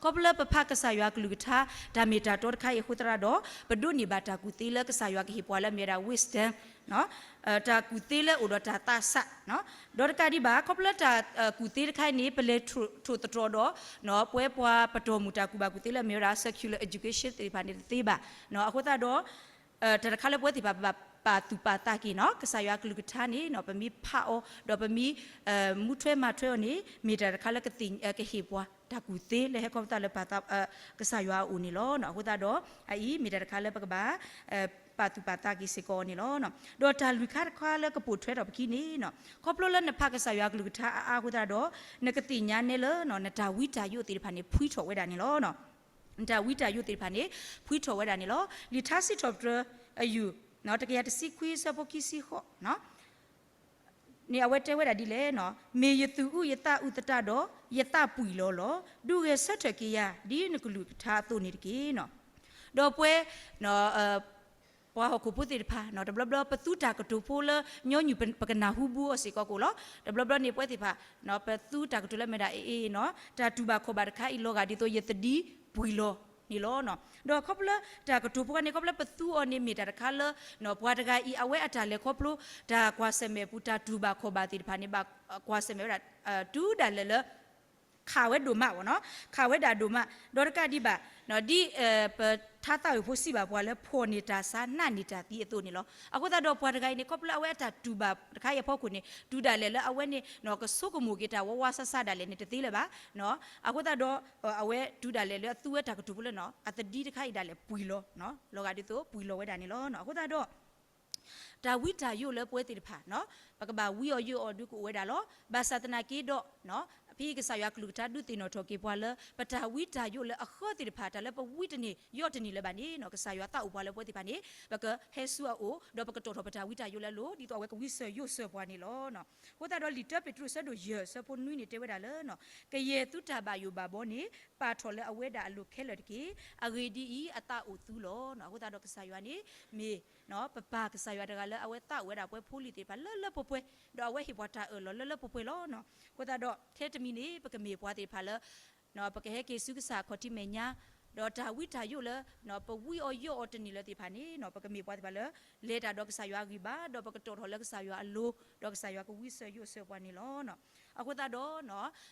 ခီဖျိလၢပဖးကစၢ်ယွၤကလုၢ်ကထါ တၢ်မ့ၢ်တၢ်တီတခါအံၤအဃိသတးဒီး ပဒိးန့ၢ်ဘၣ်တၢ်ကူၣ်သ့လၢကစၢ်ယွၤကဟ့ၣ်ပှၤလၢအမ့ၢ်ဝဲဒၣ် wisdom တၢ်ကူၣ်သ့လၢအိၣ်ဒီးတၢ်သးစၢ်, ဒီးတကးဒံးဘၣ် ခီဖျိလၢတၢ်ကူၣ်သ့တခါအံၤန့ၣ် ပလဲၤထိၣ်သတြီၤဒီး ပဝဲပှၤပတီၢ်မုၢ်တၢ်ကူၣ်ဘၣ်ကူၣ်သ့လၢအမ့ၢ်ဝဲဒၣ် secular education သ့ၣ်တဖၣ်န့ၣ်တသ့ဘၣ်. အဃိသတးဒီး တၢ်တခါလၢပဝဲသ့ၣ်တဖၣ်ပဘၣ်ပာ်သူၣ်ပာ်သးက့ၤနီၤ ကစၢ်ယွၤကလုၢ်ကထါန့ၣ် ပမ့ၢ်ဖးအီၤ ဒီးပမ့ၢ် မူထွဲမၤထွဲအီၤန့ၣ် မ့ၢ်တၢ်တခါလၢကသ့ၣ် ကဟ့ၣ်ပှၤတၢ်ကူၣ်သ့လၢဟဲခီဖျိလၢပ ကစၢ်ယွၤအအိၣ်န့ၣ်လီၤ. အဃိသတးဒီး အအံၤမ့ၢ်တၢ်တခါလၢပကဘၣ် ပာ်သူၣ်ပာ်သးက့ၤစ့ၢ်ကီးအီၤန့ၣ်လီၤ. ဒီးတၢ်လွံၢ်ခါတခါလၢကပိာ်ထွဲထီၣ်ပခံန့ၣ် ခီဖျိလၢနဖးကစၢ်ယွၤကလုၢ်ကထါအါအါအဃိသတးဒီး နကသ့ၣ်ညါနဲလၢ နတၢ်ဝံတၢ်ယိးသ့ၣ်တဖၣ်န့ၣ် ဖှံထီၣ်ဝဲဒၣ်န့ၣ်လီၤ. နတၢ်ဝံတၢ်ယိးသ့ၣ်တဖၣ်န့ၣ် ဖှံထီၣ်ဝဲဒၣ်န့ၣ်လီၤ. လံာ်ထါစံးထီၣ်ပတြၢၤ အယူၢ် တကယၤတဆံခွံ ဆၢဖိခံဆံဃိး န့ၣ် အဝဲတဲဝဲဒၣ်ဒ်လဲၣ်, မ့ၢ်ယသူၣ်အုးယသးအုးသတးဒီး ယသးပှံၢ်လီၤလီၤ. ဒုးဂဲၤဆၢထၢၣ်က့ၤယၤ ဒ်နကလုၢ်ကထါအသိးန့ၣ်တက့ၢ်. ဒီးပဝဲ ပှၤဟီၣ်ခိၣ်ဖိသ့ၣ်တဖၣ် တဘျီဘျီ ပသူတၢ်ကတိၤဖိလၢ ညီနုၢ်ပကနၢ်ဟူဘူးအီၤစ့ၢ်ကီးကအိၣ်လီၤ. တဘျီဘျီန့ၣ် ပဝဲသ့ၣ်တဖၣ် ပသူတၢ်ကတိၤလၢမ့ၢ်ဒၣ်အ့ၣ်အ့ၣ်နီၤ တၢ်တူၢ်ဘၣ်ခီၣ်ဘၣ်တခါအံၤ လီၤဂာ်ဒ်သိးယသဒံပှံၢ်လီၤန့ၣ်လီၤ. ဒီးခီဖျိလၢတၢ်ကတိၤဖိခါန့ၣ် ခီဖျိလၢပသူအီၤန့ၣ် မ့ၢ်တၢ်တခါလၢ ပှၤတဂၤအံၤ အဝဲအတၢ်လဲၤခီဖျိ တၢ်ကွၢ်ဆၢၣ်မဲာ်အပူၤ တၢ်တူၢ်ဘၣ်ခီၣ်ဘၣ်သ့ၣ်တဖၣ်န့ၣ် ဘၣ်ကွၢ်ဆၢၣ်မဲာ်ဝဲဒၣ် တုၤဒၣ်လဲာ်လၢ ခးဝဲဒိၣ်မးနီၤ ခးဝဲဒၣ်ဒိၣ်မး ဒီးတကးဒံးဘၣ် ဒ်ပ ထါသးအုးဖိစံးဘၣ်ပှၤလၢ ဖှီၣ်န့ၢ်တၢ်ဆါ နးန့ၢ်တၢ်သံအသိးန့ၣ်လီၤ. အဃိသတးဒီးပှၤတဂၤအံၤန့ၣ် ခီဖျိလၢအဝဲအတၢ်တူၢ်ဘၣ်တခါအံၤအဖီခိၣ်န့ၣ် တုၤဒၣ်လဲာ်လၢအဝဲန့ၣ် ကဆိကမိၣ်က့ၤတၢ်ဝဲဝါဆါဆါဒၣ်လဲာ်န့ၣ် တသ့လၢၤဘၣ်. အဃိသတးဒီး အဝဲတုၤဒၣ်လဲာ်လၢအသူဝဲတၢ်ကတိၤဖိလၢ အသဒံတခါအံၤဒၣ်လဲာ်ပှံၤလီၤ, လီၤဂာ်ဒ်သိးပှံၤလီၤဝဲဒၣ်န့ၣ်လီၤ. အဃိသတးဒီး တၢ်ဝံတၢ်ယိးလၢပဝဲသ့ၣ်တဖၣ် ပကဘၣ်ဝံအီၤယိးအီၤဒုးကအိၣ်ဝဲဒၣ်လီၤ. ဘၣ်ဆၣ်သနာ်က့ဒီး ဖဲအံၤကစၢ်ယွၤကလုၢ်ကထါဒုးသ့ၣ်နီၣ်ထီၣ်က့ၤပှၤလၢ ပတၢ်ဝံတၢ်ယိးလၢအဃၢသ့ၣ်တဖၣ် တၢ်လၢပဝံတန့ၢ်ယိးတန့ၢ်လၢၤဘၣ်န့ၣ် ကစၢ်ယွၤသးအိၣ်ပှၤလၢပဝဲသ့ၣ်တဖၣ်န့ၣ် ပကဟဲဆူအအိၣ် ဒီးပကတီၢ်ထီၣ်ပတၢ်ဝံတၢ်ယိးလၢအလိၤ ဒ်သိးအဝဲကဝံစၢၤယိးစၢၤပှၤန့ၣ်လီၤ. အဃိသတးဒီးလံာ်တၢပ့းတရူးအဆၢဒိၣ်ယဲၢ်အဆၢဖိနွံန့ၣ်တဲဝဲဒၣ်လၢ ကယဲၢ်သုတၢ်ဘၣ်ယိၣ်ဘၣ်ဘီန့ၣ် ပာ်ထီၣ်လၢအဝဲဒၣ်အလိၤခဲလၢာ်တက့ၢ်. အဂ့ၢ်ဒ်အံၤ, အသးအိၣ်သုလီၤ. အဃိသတးဒီးကစၢ်ယွၤန့ၣ် မ့ၢ် ပပၢ်ကစၢ်ယွၤတဂၤလၢအဝဲသးအိၣ်ဝဲဒၣ်ပှၤဖိလံၤသ့ၣ်တဖၣ်လၢလၢပှဲၤပှဲၤ, ဒီးအဝဲဟ့ၣ်ပှၤတၢ်အၢၣ်လီၤလၢလၢပှဲၤပှဲၤလီၤ. အဃိသတးဒီး ထဲတမံၤန့ၣ် ပကမ့ၢ်ပှၤသ့ၣ်တဖၣ်လၢ ပကဟဲက့ၤဆူကစၢ်အခီၣ်ထံးမဲာ်ညါ, ဒီးတၢ်ဝံတၢ်ယိးလၢ ပဝံအီၤယိးအီၤတန့ၢ်လၢၤသ့ၣ်တဖၣ်န့ၣ် ပကမ့ၢ်ပှၤသ့ၣ်တဖၣ်လၢ လဲၤတၢ်ဒီးကစၢ်ယွၤအဂံၢ်ဘါ, ဒီးပကတီၢ်ထီၣ်လၢကစၢ်ယွၤအလိၤ, ဒီးကစၢ်ယွၤကဝံစၢၤယိးစၢၤပှၤန့ၣ်လီၤ. အဃိသတးဒီး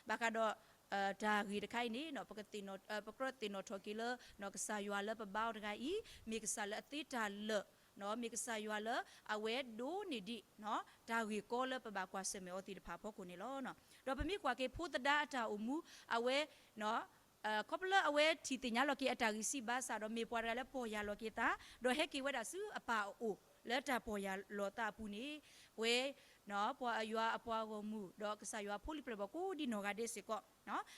ဘၣ်ဃးဒီး တၢ်ဂ့ၢ်တခါအံၤန့ၣ် ပကြၢးသ့ၣ်နီၣ်ထီၣ်က့ၤလၢ ကစၢ်ယွၤလၢပဘါအီၤတဂၤအံၤ မ့ၢ်ကစၢ်လၢအသ့တၢ်လၢာ်, မ့ၢ်ကစၢ်ယွၤလၢအဝဲဒိးန့ၢ်ဒံး တၢ်ဂ့ၢ်ကီလၢပဘၣ်ကွၢ်ဆၢၣ်မဲာ်အီၤသ့ၣ်တဖၣ်အဖီခိၣ်န့ၣ်လီၤ. ဒီးပမ့ၢ်ကွၢ်က့ၤဖိသဒါအတၢ်အိၣ်မူ အဝဲ ခီဖျိလၢအဝဲထံၣ်သ့ၣ်ညါလီၤက့ၤအတၢ်ဂံၢ်စၢ်ဘါစၢ်ဒီး မ့ၢ်ပှၤတဂၤလၢပီၢ်ယၢ်လီၤက့ၤသး ဒီးဟဲက့ၤဝဲဒၣ်ဆူအပၢ်အအိၣ်လၢတၢ်ပီၢ်ယၢ်လီၤသးအပူၤန့ၣ် ပဝဲ ပှၤယွၤအပှၤဂီၢ်မုၢ် ဒီးကစၢ်ယွၤဖိလံၤပျဲၢ်ဘီၣ်ကိးဒံနီၢ်ဂၤဒဲးစ့ၢ်ကီး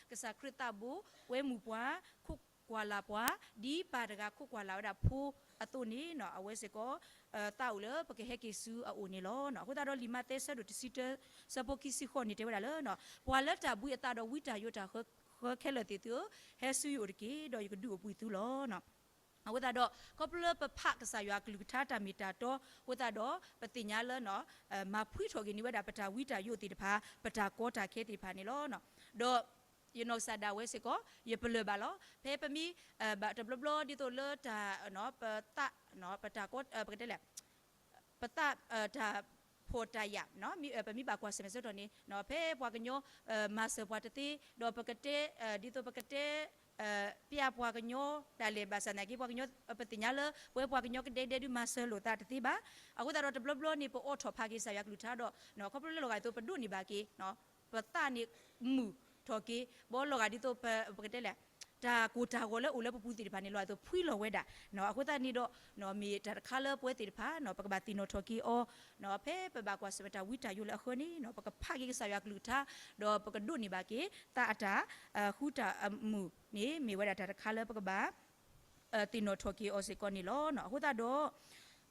ကစၢ်ခရံာ်သးဘိ ဝဲမုၢ်ပှၢ် ခိးကွၢ်လၢ်ပှၤ ဒ်ပၢ်တဂၤခိးကွၢ်လၢ်ဝဲဒၣ်ဖိအသိးန့ၣ် အဝဲစ့ၢ်ကီး သးအိၣ်လၢပကဟဲက့ၤဆူအအိၣ်န့ၣ်လီၤ. အဃိသတးဒီးလံာ်မးသဲဆၢဒိၣ်တဆံတၢ ဆၢဖိခံဆံဃိးန့ၣ်တဲဝဲဒၣ်လၢ ပှၤလၢတၢ်ဘှံးအသးဒီးဝံတၢ်ယိးတၢ်ဃၢခဲလၢာ်သ့ၣ်သုဧၢ, ဟဲဆူယအိၣ်တက့ၢ်, ဒီးယကဒုးအိၣ်ဘှံးသုလီၤ. အဃိသတးဒီး ခီဖျိလၢပဖးကစၢ်ယွၤအကလုၢ်ကထါတၢ်မ့ၢ်တၢ်တီအဃိသတးဒီး ပသ့ၣ်ညါလၢ မၤဖှံထီၣ်က့ၤန့ၢ်ဝဲဒၣ်ပတၢ်ဝံတၢ်ယိးသ့ၣ်တဖၣ် ပတၢ်ကီတၢ်ခဲသ့ၣ်တဖၣ်န့ၣ်လီၤ. ဒီး ယနီၢ်ကစၢ်ဒၣ်ဝဲစ့ၢ်ကီး ယပလၢၢ်ဘၣ်လီၤ. ဖဲပမ့ၢ် ဘၣ်တဘျီဘျီဒ်သိးလၢတၢ် ပသး ပတၢ်ကီ ပကတဲလဲၣ် ပသး တၢ်ဖှီၣ်တၢ်ယာ် ပမ့ၢ်ဘၣ်ကွၢ်ဆၢၣ်မဲာ်ဆၢကတီၢ်န့ၣ် ဖဲပှၤကညီ မၤစၢၤပှၤတသ့ ဒီးပကတဲ ဒ်သိးပကတဲ ပျဲပှၤကညီ ဒၣ်လဲာ်ဘၣ်ဆၣ်သနာ်က့ ပှၤကညီ ပသ့ၣ်ညါလၢ ပဝဲပှၤကညီကဒဲကဒဲဒုးမၤစၢၤလိာ်သးတသ့ဘၣ်. အဃိသတးဒီးတဘျီဘျီန့ၣ် ပအိးထီၣ်ဖးက့ၤကစၢ်ယွၤကလုၢ်ကထါဒီး ခီဖျိလၢလီၤဂာ်ဒ်သိးပဒိးန့ၢ်ဘၣ်က့ၤ ပသးန့ၣ်မုာ်ထီၣ်က့ၤ ဘီလီၤဂာ်ဒ်သိး ပကတဲလဲၣ် တၢ်ကိၢ်တၢ်ဂီၤလၢအိၣ်လၢပပူၤသ့ၣ်တဖၣ်န့ၣ် လီၤဂာ်ဒ်သိးဖှံလီၤဝဲဒၣ်. အဃိသတးန့ၣ်ဒီး မ့ၢ်တၢ်တခါလၢပဝဲသ့ၣ်တဖၣ် ပကဘၣ်သ့ၣ်နီၣ်ထီၣ်က့ၤအီၤ ဖဲပဘၣ်ကွၢ်ဆၢၣ်မဲာ်တၢ်ဝံတၢ်ယိးလၢအဃၢန့ၣ် ပကဖးက့ၤကစၢ်ယွၤကလုၢ်ကထါ ဒီးပကဒိးန့ၢ်ဘၣ်က့ၤ သးအတၢ်ဃူတၢ်မုာ်န့ၣ် မ့ၢ်ဝဲဒၣ်တၢ်တခါလၢပကဘၣ် သ့ၣ်နီၣ်ထီၣ်က့ၤအီၤစ့ၢ်ကီးန့ၣ်လီၤ. အဃိသတးဒီး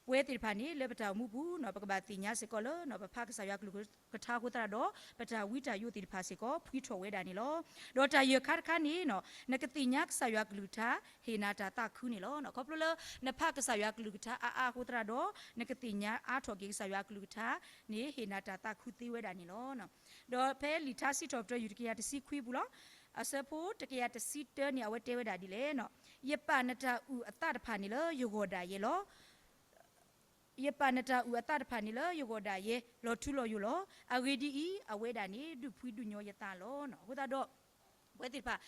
ပဝဲသ့ၣ်တဖၣ်န့ၣ် လၢပတၢ်အိၣ်မူပူၤ ပကဘၣ်သ့ၣ်ညါစ့ၢ်ကီးလၢ ပဖးကစၢ်ယွၤကလုၢ်ကထါအဃိသတးဒီး ပတၢ်ဝံတၢ်ယိးသ့ၣ်တဖၣ်စ့ၢ်ကီး ဖှံထီၣ်ဝဲဒၣ်န့ၣ်လီၤ. ဒီးတၢ်ယဲၢ်ခါတခါန့ၣ် နကသ့ၣ်ညါကစၢ်ယွၤကလုၢ်ကထါ ဟ့ၣ်နၤတၢ်သးခုန့ၣ်လီၤ. ခီဖျိလၢ နဖးကစၢ်ယွၤကလုၢ်ကထါအါအါအဃိသတးဒီး နကသ့ၣ်ညါအါထီၣ်က့ၤကစၢ်ယွၤကလုၢ်ကထါန့ၣ် ဟ့ၣ်နၤတၢ်သးခုသ့ဝဲဒၣ်န့ၣ်လီၤ. ဒီးဖဲလံာ်ထါစံးထီၣ်ပတြၢၤ ယူၢ်တကယၤတဆံခွံအပူၤလီၤ. အဆၢဖိတကယၤတဆံတၢန့ၣ် အဝဲတဲဝဲဒၣ်ဒ်လဲၣ်, ယပာ်နတၢ်အုၣ်အသးတဖၣ်န့ၣ်လၢယဂီၢ်ဒၣ်ယဲလီၤ. ယပာ်နတၢ်အုၣ်အသးတဖၣ်န့ၣ်လၢယဂီၢ်ဒၣ်ယဲ လီၤထူလီၤယိာ်လီၤ. အဂ့ၢ်ဒ်အံၤ, အဝဲဒၣ်န့ၣ် ဒုးဖှံဒုးညီယသးလီၤ. အဃိသတးဒီး ပဝဲသ့ၣ်တဖၣ်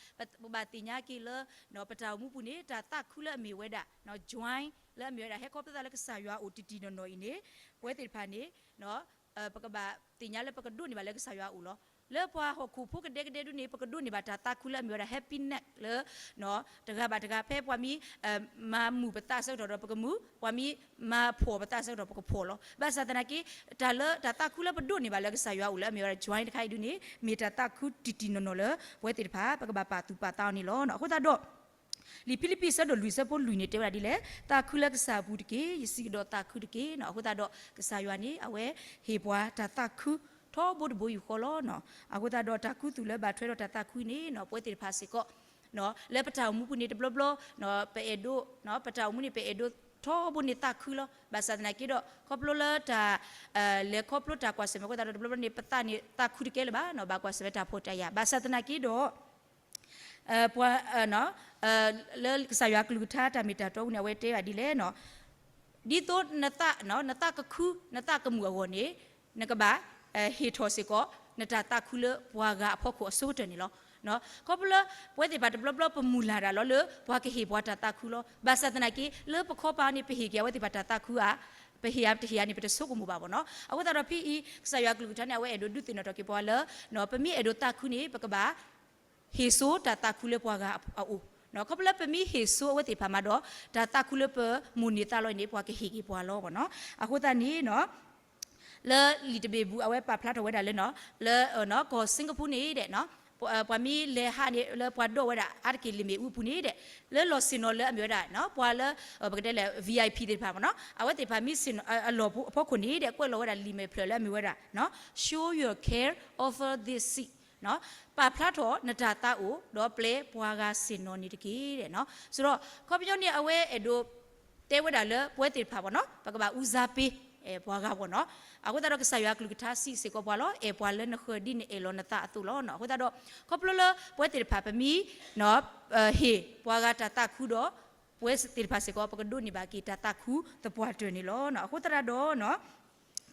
ပဘၣ်သ့ၣ်ညါက့ၤလၢ ပတၢ်အိၣ်မူပူၤန့ၣ် တၢ်သးခုလၢအမ့ၢ်ဝဲဒၣ် joy လၢအမ့ၢ်ဝဲဒၣ် ဟဲခီဖျိသးလၢကစၢ်ယွၤအအိၣ်တံၢ်တံၢ်နီၢ်နီၢ်အံၤန့ၣ် ပဝဲသ့ၣ်တဖၣ်န့ၣ် ပကဘၣ်သ့ၣ်ညါလၢပကဒိးန့ၢ်ဘၣ်လၢကစၢ်ယွၤအအိၣ်လီၤ. လၢပှၤဟီၣ်ခိၣ်ဖိကဒဲကဒဲဒုန့ၣ် ပကဒိးန့ၢ်ဘၣ်တၢ်သးခုလၢအမ့ၢ်ဝဲဒၣ် happiness လၢ တဂၤဘၣ်တဂၤ ဖဲပှၤမ့ၢ် မၤမုာ်ပသးအဆၢကတီၢ်ဒီးပကမုာ်, ပှၤမ့ၢ်မၤဖှီၣ်ပသးအဆၢကတီၢ်ပကဖှီၣ်လီၤ. ဘၣ်ဆၣ်သနာ်က့ တၢ်လၢတၢ်သးခုလၢပဒိးန့ၢ်ဘၣ်လၢကစၢ်ယွၤအအိၣ်လၢအမ့ၢ်ဝဲဒၣ် joy တခါအံၤဒုန့ၣ် မ့ၢ်တၢ်သးခုတံၢ်တံၢ်နီၢ်နီၢ်လၢ ပဝဲသ့ၣ်တဖၣ် ပကဘၣ်ပာ်သူၣ်ပာ်သးအီၤန့ၣ်လီၤ. အဃိသတးဒီး လံာ်ဖံလံးပံး ဆၢဒိၣ်လွံၢ် ဆၢဖိလွံၢ်န့ၣ် တဲဝဲဒၣ်ဒ်လဲၣ်, သးခုလၢကစၢ်အပူၤတက့ၢ်, ယစံးကဒီးသးခုတက့ၢ်. အဃိသတးဒီး ကစၢ်ယွၤန့ၣ် အဝဲဟ့ၣ်ပှၤတၢ်သးခု ထီဘိတဘိယူၢ်ဃီလီၤ. အဃိသတးဒီး တၢ်ခူသူၣ်လၢဘၣ်ထွဲဒီးတၢ်သးခုန့ၣ် ပဝဲသ့ၣ်တဖၣ်စ့ၢ်ကီး လၢပတၢ်အိၣ်မူပူၤန့ၣ် တဘျီဘျီ ပအဲၣ်ဒိး ပတၢ်အိၣ်မူန့ၣ် ပအဲၣ်ဒိးထီဘိန့ၣ်သးခုလီၤ. ဘၣ်ဆၣ်သနာ်က့ဒီး ခီဖျိလၢတၢ် လဲၤခီဖျိတၢ်ကွၢ်ဆၢၣ်မဲာ်အဃိသတးဒီး တဘျီဘျီန့ၣ် ပသးန့ၣ်သးခုတကဲလၢၤဘၣ်, ဘၣ်ကွၢ်ဆၢၣ်မဲာ်တၢ်ဖှီၣ်တၢ်ယာ်. ဘၣ်ဆၣ်သနာ်က့ဒီး ပှၤ လၢကစၢ်ယွၤကလုၢ်ကထါတၢ်မ့ၢ်တၢ်တီပူၤန့ၣ် အဝဲတဲဘၣ်ဒ်လဲၣ်, ဒ်သိးနသး နသးကခု နသးကမုာ်အဂီၢ်န့ၣ် နကဘၣ် ဟ့ၣ်ထီၣ်စ့ၢ်ကီး နတၢ်သးခုလၢပှၤဂၤအဖီခိၣ်အဆိကတၢၢ်န့ၣ်လီၤ. ခီဖျိလၢ ပဝဲသ့ၣ်တဖၣ်တဘျီဘျီပမုၢ်လၢ်တၢ်လီၤလၢ ပှၤကဟ့ၣ်ပှၤတၢ်သးခုလီၤ. ဘၣ်ဆၣ်သနာ်က့ လၢပခီပၤန့ၣ် ပဟ့ၣ်က့ၤအဝဲသ့ၣ်တဖၣ်တၢ်သးခုဧါ, ပဟ့ၣ်ဧါတဟ့ၣ်ဧါန့ၣ် ပတဆိကမိၣ်ဘၣ်ဘၣ်နီၤ. အဃိသတးဒီးဖဲအံၤ ကစၢ်ယွၤကလုၢ်ကထါန့ၣ် အဝဲအဲၣ်ဒိးဒုးသ့ၣ်နီၣ်ထီၣ်က့ၤပှၤလၢ ပမ့ၢ်အဲၣ်ဒိးသးခုန့ၣ် ပကဘၣ် ဟ့ၣ်စိတၢ်သးခုလၢပှၤဂၤအအိၣ်. ခီဖျိလၢပမ့ၢ်ဟ့ၣ်စိအဝဲသ့ၣ်တဖၣ်မးဒီး တၢ်သးခုလၢပမိၣ်န့ၢ်သးလီၤအံၤန့ၣ် ပှၤကဟ့ၣ်က့ၤပှၤလီၤဘၣ်နီၤ. အဃိသတးန့ၣ် လၢလံာ်တဘ့ၣ်ပူၤ အဝဲပာ်ဖျါထီၣ်ဝဲဒၣ်လၢ လၢ ကီၢ် Singapore န့ၣ်ဒီး ပှၤမ့ၢ်လဲၤဟးန့ၣ် လၢပှၤဒိးဝဲဒၣ်အါတက့ၢ်လံာ်မ့ၣ်အူအပူၤန့ၣ်ဒီး လၢလီၢ်ဆ့ၣ်နီၤလၢအမ့ၢ်ဝဲဒၣ် ပှၤလၢ ပကတဲလဲၣ် VIP သ့ၣ်တဖၣ်မ့ၢ်နီၤ အဝဲသ့ၣ်တဖၣ်မ့ၢ်ဆ့ၣ်နီၤအလီၢ်အဖီခိၣ်န့ၣ်ဒီး ကွဲးလီၤဝဲဒၣ်လံာ်မဲာ်ဖျၢၣ်လၢအမ့ၢ်ဝဲဒၣ် Show your care over this sick ပာ်ဖျါထီၣ်နတၢ်သးအိၣ် ဒီးပျဲပှၤဂၤဆ့ၣ်နီၤန့ၣ်တက့ၢ်. ဆိုတော့ ခီပညီန့ၣ် အဝဲအဲၣ်ဒိး တဲဝဲဒၣ်လၢပဝဲသ့ၣ်တဖၣ်ဘၣ်နီၤ ပကဘၣ် ဦးစားပေး ပှၤဂၤဘၣ်နီၤ. အဃိသတးဒီးကစၢ်ယွၤကလုၢ်ကထါစံးစ့ၢ်ကီးပှၤလီၤ အဲၣ်ပှၤလၢနဃၢၤဒ်နအဲၣ်လီၤနသးအသိးလီၤ. အဃိသတးဒီး ခီဖျိလၢပဝဲသ့ၣ်တဖၣ်ပမ့ၢ် ဟ့ၣ်ပှၤဂၤတၢ်သးခုဒီး ပဝဲသ့ၣ်တဖၣ်စ့ၢ်ကီး ပကဒိးန့ၢ်ဘၣ်က့ၤတၢ်သးခုသပှၢ်တၢၢ်န့ၣ်လီၤ. အဃိသတးဒီး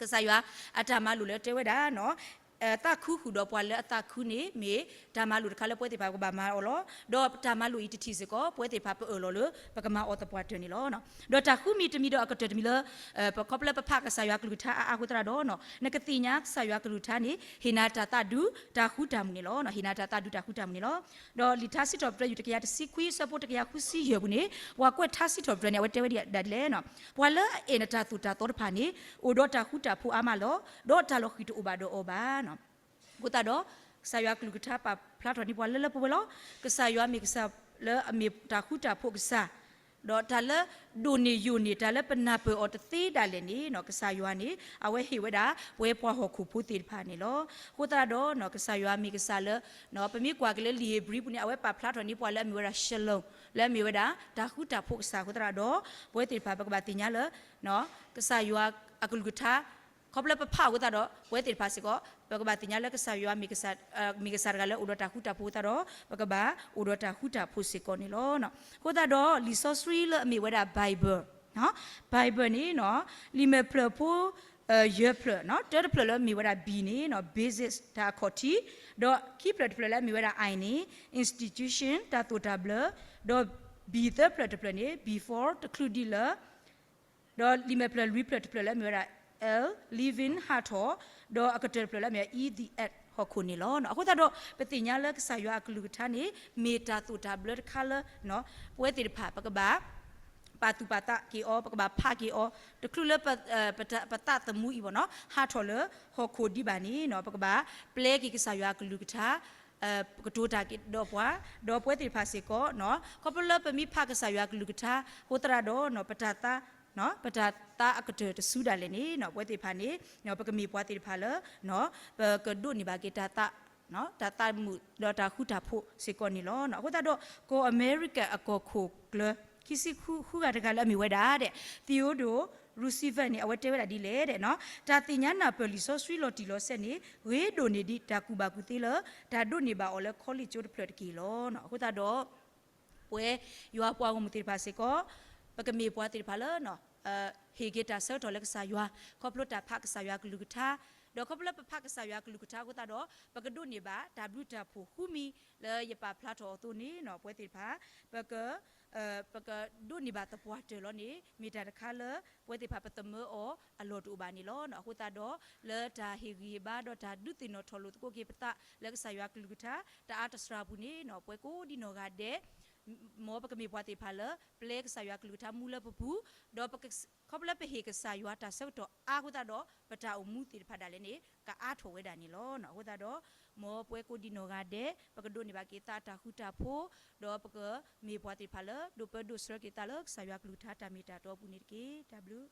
ကစၢ်ယွၤအတၢ်မၤလိာ်လၢတဲဝဲဒၣ် သးခုဃုာ်ဒီးပှၤလၢအသးခုန့ၣ် မ့ၢ်တၢ်မၤလိာ်တခါလၢပဝဲသ့ၣ်တဖၣ်ပကဘၣ်မၤအီၤလီၤ. ဒီးတၢ်မၤလိာ်အံၤတထံၣ်စ့ၢ်ကီး ပဝဲသ့ၣ်တဖၣ်ပအၢၣ်လီၤလၢ ပကမၤအီၤသပှၢ်တၢၢ်န့ၣ်လီၤ. ဒီးတၢ်ဃုမံၤတမံၤဒီးအကတၢၢ်တမံၤလၢ ပခီဖျိလၢပဖးကစၢ်ယွၤကလုၢ်ကထါအါအါအဃိသတးဒီး နကသ့ၣ်ညါကစၢ်ယွၤကလုၢ်ကထါန့ၣ် ဟ့ၣ်နၤတၢ်သးဒူ တၢ်ဃူတၢ်မုာ်န့ၣ်လီၤ. ဟ့ၣ်နၤတၢ်သးဒူတၢ်ဃူတၢ်မုာ်န့ၣ်လီၤ. ဒီးလံာ်ထါစံးထီၣ်ပတြၢၤ ယူၢ်တကယၤတဆံခွံ အဆၢဖိတကယၤဃုဆံယဲၢ်ပူၤန့ၣ် ပှၤကွဲးထါစံးထီၣ်ပတြၢၤန့ၣ် အဝဲတဲဝဲဒၣ်ဒ်လဲၣ် ပှၤလၢအအဲၣ်နတၢ်သိၣ်တၢ်သီတဖၣ်န့ၣ် အိၣ်ဒီးတၢ်ဃူတၢ်ဖိးအါမးလီၤ. ဒီးတၢ်လီၤဃံၤတအိၣ်ဘၣ်ဒီးအီၤဘၣ်. အဃိသတးဒီး ကစၢ်ယွၤကလုၢ်ကထါပာ်ဖျါထီၣ်န့ၢ်ပှၤလၢလၢပှဲၤပှဲၤလီၤ. ကစၢ်ယွၤမ့ၢ်ကစၢ်လၢအမ့ၢ်တၢ်ဃူတၢ်ဖိးကစၢ်, ဒီးတၢ်လၢဒိၣ်န့ၢ်ယိာ်န့ၢ် တၢ်လၢပနၢ်ပၢၢ်အီၤတသ့ဒၣ်လဲာ်န့ၣ် ကစၢ်ယွၤန့ၣ် အဝဲဟ့ၣ်ဝဲဒၣ် ပဝဲပှၤဟီၣ်ခိၣ်ဖိသ့ၣ်တဖၣ်န့ၣ်လီၤ. အဃိသတးဒီး ကစၢ်ယွၤမ့ၢ်ကစၢ်လၢ ပမ့ၢ်ကွၢ်က့ၤလၢလံာ်ဧ့ၤဘြံၤပူၤန့ၣ် အဝဲပာ်ဖျါထီၣ်န့ၢ်ပှၤလၢအမ့ၢ်ဝဲဒၣ် shalom လၢအမ့ၢ်ဝဲဒၣ် တၢ်ဃူတၢ်ဖိးကစၢ်အဃိသတးဒီး ပဝဲသ့ၣ်တဖၣ်ပကဘၣ်သ့ၣ်ညါလၢ ကစၢ်ယွၤအကလုၢ်ကထါ ခီဖျိလၢပဖးအဃိသတးဒီး ပဝဲသ့ၣ်တဖၣ်စ့ၢ်ကီး ပကဘၣ်သ့ၣ်ညါလၢကစၢ်ယွၤမ့ၢ်ကစၢ် မ့ၢ်ကစၢ်တဂၤလၢအိၣ်ဒီးတၢ်ဃူတၢ်ဖိးအဃိသတးဒီး ပကဘၣ်အိၣ်ဒီးတၢ်ဃူတၢ်ဖိးစ့ၢ်ကီးန့ၣ်လီၤ. အဃိသတးဒီး လံာ်စီဆှံလၢအမ့ၢ်ဝဲဒၣ် Bible, Bible န့ၣ် လံာ်မဲာ်ဖျၢၣ်ဖိ ယဲၢ်ဖျၢၣ်, တၢတဖျၢၣ်လၢအမ့ၢ်ဝဲဒၣ် B န့ၣ် basis တၢ်အခီၣ်ထံး, ဒီးခံဖျၢၣ်တဖျၢၣ်လၢအမ့ၢ်ဝဲဒၣ် I န့ၣ် institution တၢ်သိၣ်တၢ်ဘျၢ, ဒီး B သၢဖျၢၣ်တဖျၢၣ်န့ၣ် before တချုးဒ်လၢ ဒီးလံာ်မဲာ်ဖျၢၣ်လွံၢ်ဖျၢၣ်တဖျၢၣ်လၢအမ့ၢ်ဝဲဒၣ် L, living ဟးထီၣ်, ဒီးအကတၢၢ်တဖျၢၣ်လၢအမ့ၢ်ဝဲ E, the earth ဟီၣ်ခိၣ်န့ၣ်လီၤ. အဃိသတးဒီး ပသ့ၣ်ညါလၢကစၢ်ယွၤအကလုၢ်ကထါန့ၣ် မ့ၢ်တၢ်သိၣ်တၢ်ဘျၢတခါလၢ ပဝဲသ့ၣ်တဖၣ် ပကဘၣ် ပာ်သူၣ်ပာ်သးက့ၤအီၤ, ပကဘၣ်ဖးက့ၤအီၤ, တချုးလၢ ပသးသမူအံၤဘၣ်နီၤ ဟးထီၣ်လၢဟီၣ်ခိၣ်ဒံးဘၣ်န့ၣ် ပကဘၣ်ပျဲက့ၤကစၢ်ယွၤအကလုၢ်ကထါ ကတိၤတၢ်က့ၤဒီးပှၤ, ဒီးပဝဲသ့ၣ်တဖၣ်စ့ၢ်ကီး ခီဖျိလၢပမ့ၢ်ဖးကစၢ်ယွၤအကလုၢ်ကထါ အဃိသတးဒီး ပတၢ်သး ပတၢ်သးအကတၢၢ်တစူဒၣ်လဲာ်န့ၣ် ပဝဲသ့ၣ်တဖၣ်န့ၣ် ပကမ့ၢ်ပှၤသ့ၣ်တဖၣ်လၢ ပကဒိးန့ၢ်ဘၣ်က့ၤတၢ်သး တၢ်သးမုာ်ဒီးတၢ်ဃူတၢ်ဖိးစ့ၢ်ကီးန့ၣ်လီၤ. အဃိသတးဒီး ကီၢ်အမဲရကၤအကီၢ်ခိၣ်ကျၢၢ် ခံဆံဃုဂၤတဂၤလၢအမ့ၢ်ဝဲဒၣ် Theodore Roosevelt န့ၣ် အဝဲတဲဝဲဒၣ်ဒ်လဲၣ် တၢ်သ့ၣ်ညါနၢ်ပၢၢ်လံာ်စီဆှံလီၤတံၢ်လီၤဆဲးန့ၣ် ဂ့ၤဒိၣ်န့ၢ်ဒံးတၢ်ကူၣ်ဘၣ်ကူၣ်သ့လၢ တၢ်ဒိးန့ၢ်ဘၣ်အီၤလၢ college ကၠိတဖျၢၣ်တက့ၢ်လီၤ. အဃိသတးဒီး ပဝဲယွၤပှၤဂီၢ်မုၢ်သ့ၣ်တဖၣ်စ့ၢ်ကီး ပကမ့ၢ်ပှၤသ့ၣ်တဖၣ်လၢ ဟ့ၣ်က့ၤတၢ်ဆၢကတီၢ်လၢကစၢ်ယွၤ ခီဖျိတၢ်ဖးကစၢ်ယွၤကလုၢ်ကထါ, ဒီးခီဖျိလၢပဖးကစၢ်ယွၤကလုၢ်ကထါအဃိသတးဒီး ပကဒိးန့ၢ်ဘၣ်တၢ်ဘျုးတၢ်ဖှိၣ်ဃုမံၤလၢယပာ်ဖျါထီၣ်အသိးန့ၣ် ပဝဲသ့ၣ်တဖၣ် ပက ပကဒိးန့ၢ်ဘၣ်သပှၢ်တၢၢ်လီၤန့ၣ် မ့ၢ်တၢ်တခါလၢ ပဝဲသ့ၣ်တဖၣ်ပသမၢအီၤအလီၢ်တအိၣ်ဘၣ်န့ၣ်လီၤ. အဃိသတးဒီး လၢတၢ်ဟ့ၣ်ဂံၢ်ဟ့ၣ်ဘါဒီးတၢ်ဒုးသ့ၣ်နီၣ်ထီၣ်လိာ်သကိးက့ၤပသးလၢကစၢ်ယွၤကလုၢ်ကထါ တၢ်အါတစှၤပူၤန့ၣ် ပဝဲကိးဒံနီၢ်ဂၤဒဲး မ်ပကမ့ၢ်ပှၤသ့ၣ်တဖၣ်လၢ ပျဲကစၢ်ယွၤကလုၢ်ကထါမူလၢပပူၤ, ဒီးခီဖျိလၢပဟ့ၣ်ကစၢ်ယွၤတၢ်ဆၢကတီၢ်အါအဃိသတးဒီး ပတၢ်အိၣ်မူသ့ၣ်တဖၣ်ဒၣ်လဲာ်န့ၣ် ကအါထီၣ်ဝဲဒၣ်န့ၣ်လီၤ. အဃိသတးဒီး မ်ပဝဲကိးဒံနီၢ်ဂၤဒဲး ပကဒိးန့ၢ်ဘၣ်က့ၤသးတၢ်ဃူတၢ်ဖိး, ဒီးပကမ့ၢ်ပှၤသ့ၣ်တဖၣ်လၢ ဒိးပၢဒိးဆှၢက့ၤသးလၢကစၢ်ယွၤကလုၢ်ကထါတၢ်မ့ၢ်တၢ်တီအပူၤန့ၣ်တက့ၢ်. တၢ်ဘျုး